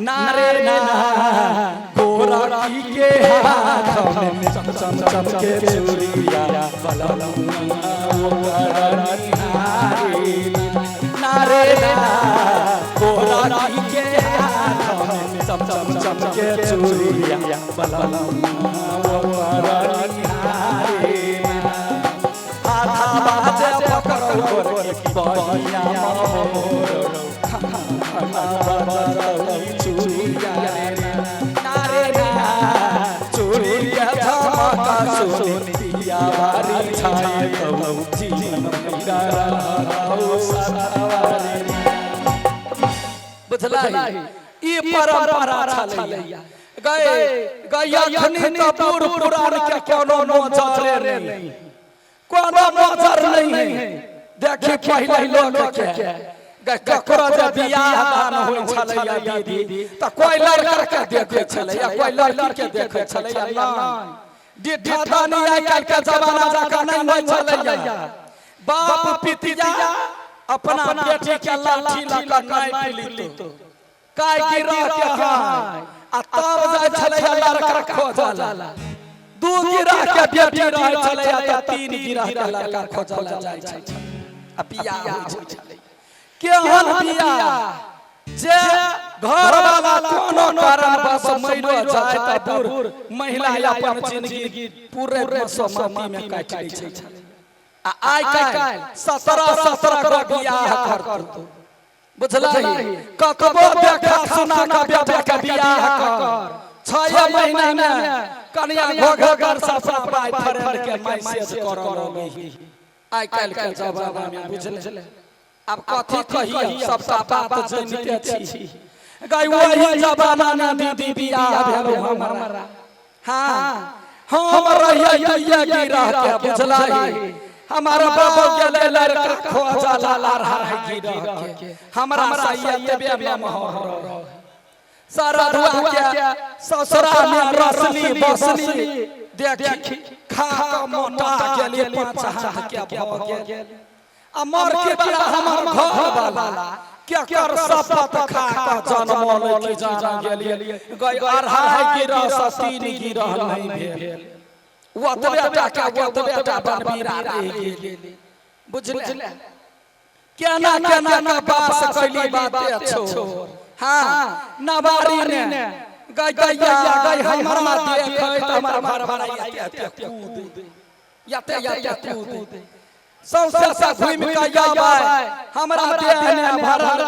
ना रे ना, गोरा की के हाथ में चम चम चम के चूड़िया, बलमुआ ओकर निहारे ना रे ना, गोरा की के हाथ में चम चम चम के चूड़िया, बलमुआ ओकर निहारे ना। हाथा बाजे पकड़ो गोरकी बहिया मोर, खाना बजतौ चूड़िया रे ना रे ना, चूड़िया झमक सुनि पिया बारी छाय तौ, जीवन मैरा रहतौ सवारी। बुझलही, ई परंपरा छलैया। गए गए अखनी तऽ बूढ़ पुरान के कोनो नजरे नहि, कोनो नजर नहीं है। देखी पहिले लोक के ककरो जे बियाह दान होइ छलैया दीदी, तऽ कोइ लड़का के देखै छलैया, कोइ लड़की के देखै छलैया नहि। डिठा दानी आइ काल्हि के जमाना जकाँ नहि होइ छलैया। बाप पितिया अपना बेटी के लाठी लऽ कऽ नापि लितौ, काय गिरह के हाय, आ तब जाइ छलैया लड़का खोजऽ। 2 गिरह के बेटी रहै छलैया तऽ 3 गिरह के लड़का खोजऽ लए जाइ छलै आ बियाह होइ छलै। केहन बियाह जे घर वाला कोनो कारणवश मरियो जाय तऽ बूढ़ महिला अपन जिंदगी पूरे मसोमाती मे काटि लै छलै। आ आइ काल्हि 17-17 गो बियाह करतौ, बुझलही, कतबो देखा सुना के बेटा के बियाह कर, 6 महीना मे कनिया घोघर से अपना बॉयफ्रेंड के मैसेज करऽ लगही। आइ काल्हि के जमाना मे बुझले, आब कथी कहियै, सबटा बात जनिते छी। गई वही जमाना मे दीदी बियाह भेल हमरा। हाँ, हम रहियै दुइये गिरह के, बुझलही, हमार बाबू गेलै लड़का खोजला अढ़ाई गिरह के, हमरा से एतबे नमहर रहे। सरधुआ के ससुरा में रसनी बसनी देखी खा कऽ मोटा गेली, 5 हाथ के भऽ गेल। आ मरकी वाला हमर घर वाला केकर शपथ खा कऽ जनमल की जान गेलियै, गई 2.5 गिरह से 3 गिरह नहि भेल, ओतबे टा के ओतबे टा बनबीरा रहि गेली। बुझले, केना केना के बास कैली बाते छोड़। हाँ, नवारी ने गई गैया गई हमरा देखैत हमर घर वाला याते याते कूद, याते याते कूद, सौंसे से घूमि कऽ आबै, हमरा देह ने भरल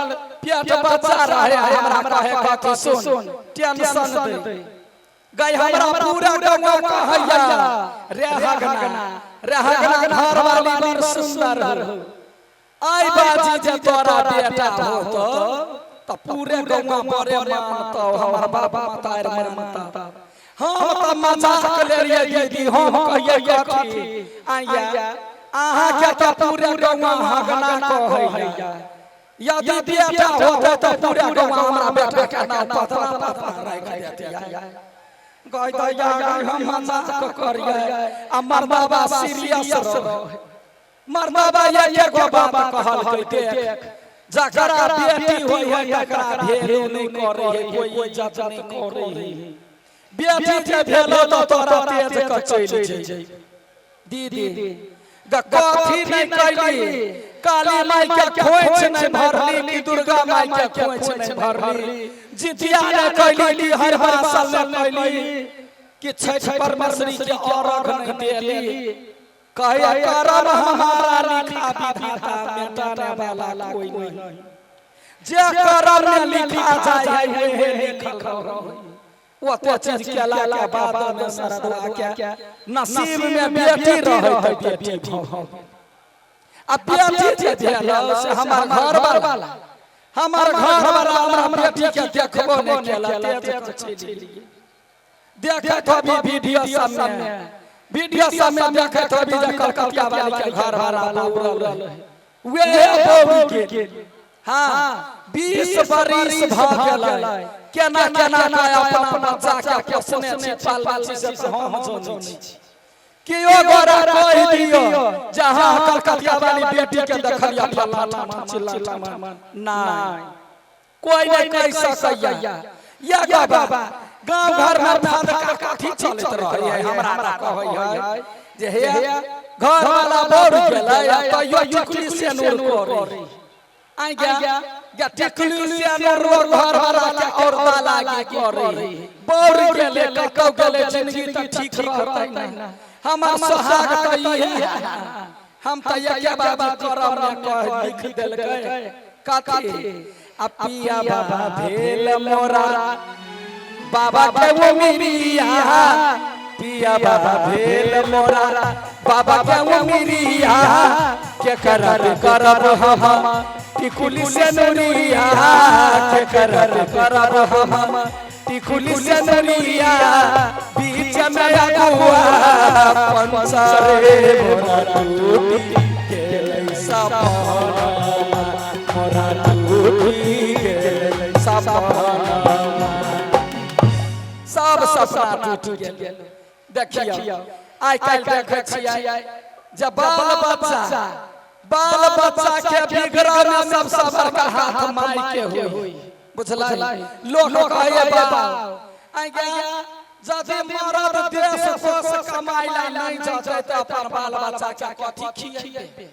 पेट बच्चा रहे, हमरा कहे कथी सुन टेंशन दे गई, हमरा पूरा गौवा कहैया रे हगना रे हगना घर वाली बड़ सुंदर हो, आइ बाजी जे तोरा बेटा होतो तऽ पूरे गौवा बड़े मानतौ, हमर बाप माता मानता। हम तऽ मजाक लेलियै दीदी, हम कहियै कथी आइया अहाँके तऽ पूरे गौवा हगना कहैया, यदि बेटा होतै तऽ पूरे गौवा हमरा बेटा के नाम पतना पतना राखि देतियै। गई दैया गई हम मजाक करियै आ मर्दाबा सीरियस रहे। मर्दाबा एके गो बात कहलकै, देख जकरा बेटी होइ है तकरा भेलो नहि करै है, कोइ इज्जत नहि करै है, बेटी जे भेलो तऽ तोरा तेज कऽ चलि जइबे। दीदी कथी नहि कैली, काली माई के खोइछ नहि भरली कि दुर्गा माई के खोइछ नहि भरली, जितिया नहि कैली कि हर बासल नहि कैली कि छठि परमेश्वरी के अर्घ नहि देली। कहे करम हमारा लिखा विधाता मेटाने वाला कोई नहीं, जे करम में लिखा जाय है वही लिखल रहे। ओते चीज केला के बाद में सरदुआ के नसीब में बेटी रहे तऽ बेटी भऽ गेल। आ बेटी जे भेल से हमर घर वाला, हमर घर वाला हमरा बेटी के देखबो नहि केला, तेज कऽ चलि गेल। देखैत होबी वीडियो सब में, वीडियो सब में देखैत होबी जे कलकतिया वाली के घर वाला बौरल है, वे बौर गेल। हाँ, 20 बरिस भऽ गेलै, केना केना के अपना बच्चा के पोसने छी पालने छी से तऽ हम जनै छी। केओ गोरा कहि दियौ जे अहाँ कलकतिया वाली बेटी के देखलियै फल्लाँ ठाम चिल्लाँ ठाम, नहि, कोइ नहि कहि सकैया। या बाबा गांव घर में फदका काठी चलत रहे है। हमरा हमरा कहै है जे हे घर वाला बढ़ गेलै आ तैयो टिकुली से नूर करे आई गया गया टिकुली से नूर घर वाला के और ताला के करे बढ़ गेलै कतौ गेलै जिंदगी तऽ ठीक रहतै ना। हमर सोहाग तऽ ई है, हम तऽ एके बाबा करब ने कह लिख देलकै कथी आ पिया बाबा भेल मोरा बाबा के वो मिरिया, पिया बाबा भेल मोरा बाबा के वो मिरिया, के करब करब हम टिकुली से नुरिया, के करब करब हम टिकुली से नुरिया, बीच में अगुआ पंचरे मोरा टूटी गेलै सपना, मोरा टूटी गेलै सपना, सब सपना टूटि गेल। देखियौ आइ काल्हि देखै छियै जे बाल बच्चा के बिगड़ऽ में सबसँ बड़का हाथ माय के होई, बुझलै? लोक कहैए बाबा आइ गया यदि मरद देश कोष कमाइ ला नहि जतै तऽ अपन बाल बच्चा के कथी खियेबै?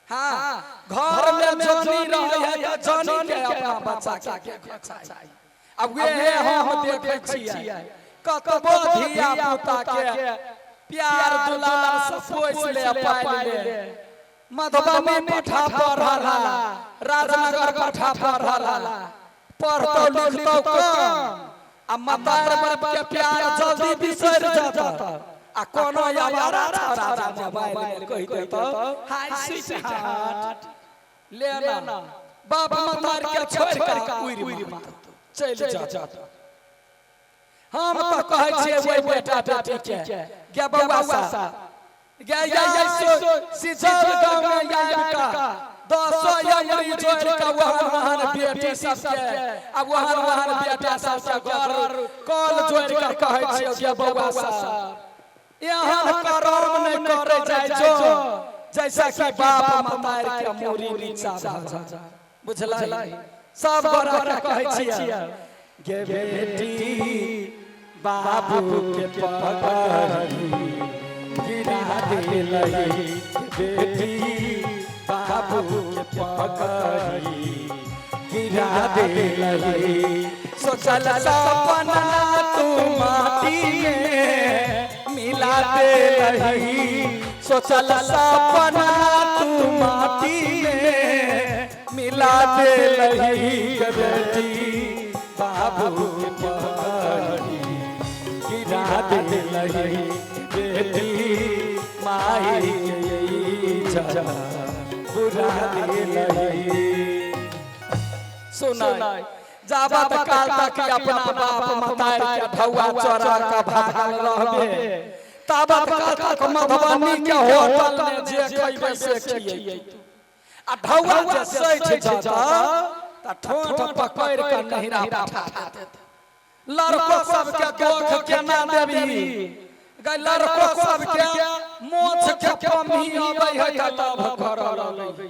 हाँ, घर में जनी रहै है तऽ जनी के अपना बच्चा के चाही। अब वेहे हम देखै छियै कतबो धिया पुता के प्यार दुलार से पोसि ले पालि ले, मधुबनी पठा पढ़ला, राजनगर पठा पढ़ला, पढ़तौ लिखतौ कम आ मतार बाप के प्यार जल्दी बिसरि जाता आ कोनो आवारा छौड़ा मोबाइल में कहि देतौ हाय स्वीट हार्ट ले ना, बाप मतार के छोड़ि कऽ उड़ि मारतौ चलि जाता। हम तऽ कहै छियै ओहि बेटा बेटी के गे बौआ सा गे या सिजौल गाँव में आबि कऽ दसो अंगुरी जोड़ि कऽ ओहन ओहन बेटी सबके आ ओहन ओहन बेटा सबके घर कल जोड़ि कऽ कहै छियै गे बौआ सा एहन करम नहि करै जाइ जो जैसा कि बाप मतार के मूड़ी नीचा भऽ जाय, बुझलै? सब गोरा के कहै छियै गे बेटी बाबू के पगड़ी गिरा देलै, बेटी बाबू के पगड़ी गिरा देलै, सोचल सपना तू माटी में मिला देलै, सोचल सपना तू माटी में मिला देलै, बेटी बाबू के पगड़ी गिरा देलै, बेटी माई के इज्जत बुरा देलै। सुनाई जाबत काल तक अपना बाप मतार के ढौआ चोरा के भागल रहबे ताबत काल तक मधुबनी के होटल में जे खैबे से खियैतौ आ ढौआ जे सठि जतौ तऽ ठोंठ पकड़ि कऽ नहिरा पठा देतौ। लड़को सबके दोख केना देबही गै? लड़को सबके मोछ के कमी अबै है तऽ लभ करऽ लगै,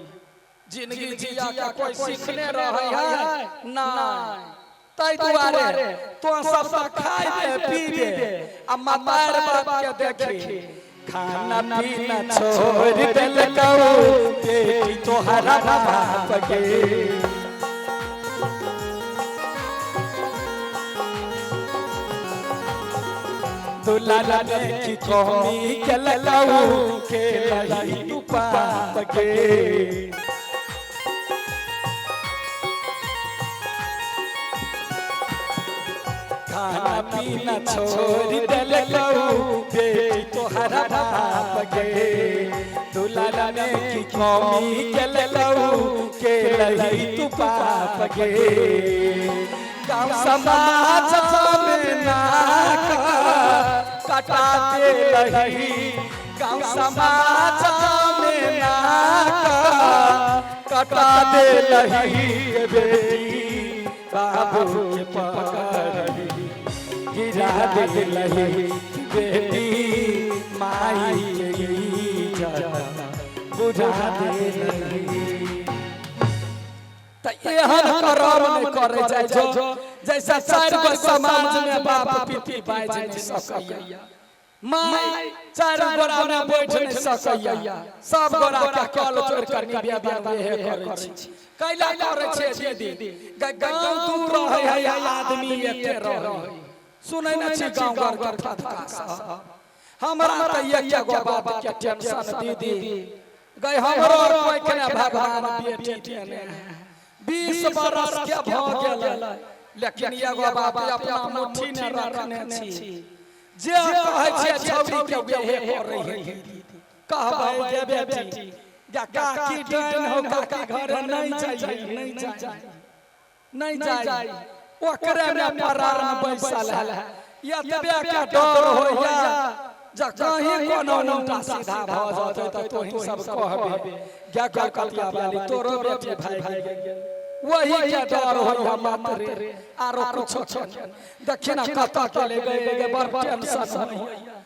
जिंदगी जिया के कोई सीखने रहे है नहीं। ताहि दुआरे तो सब तऽ खाइबे पीबे आ मतार बाप के देखी खाना पीना छोड़ देलकौ बेटी तोहरा बाप के, दुलारा देखी कमी केलकौ के लही तू पाप के, खाना पीना छोड़ देलकौ बेटी तोहरा बाप के, दुलारा देखी कमी केलकौ के लही तू पाप के, गाँव समाज में नाक कटा देलही, गाँव समाज में नाक कटा देलही, बेटी बाबू के पकड़ी गिरा देलही, बेटी माई के इज्जत बुझा देलही। तऽ एहन करम नहि करै जाइ जो जैसा चारि गो समाज में बाप पिती बाजि नहि सकैया, माय चारि गोरा में बैठ नहि सकैया। सब गोरा के कल चोर कर निवेदन वेहे करै छी। कैला करै छै दीदी? गाँव दूर रहै है, आदमी एके रहै। सुनै ने छी गाँव घर के फटका सब। हमरा तऽ एके गो बात के टेंशन दीदी गई, हमरो और कोई के ने भगवान बेटी देने है। 20 बरस के भऽ गेल, लेकिन एगो बात अपना मुट्ठी ने रखने छी। जे कहै छै छौड़ी के वेहे करै है दीदी। कहबै जे बेटी या काकी डाइन हो, काकी घर नहीं चाहिए, नहीं चाहिए, नहीं जाई, ओकरे में परान बैसल है। एतबे के डर होइया जे कहीं कोनो उल्टा सीधा भऽ जेतै तऽ तोही सब कहबे गे कलकतिया वाली, तोरो बेटी भागि गेल। वही के डर होइया मात्र, आरो कुछो। देखी ना कतऽ के ले गए, बड़ टेंशन होइया।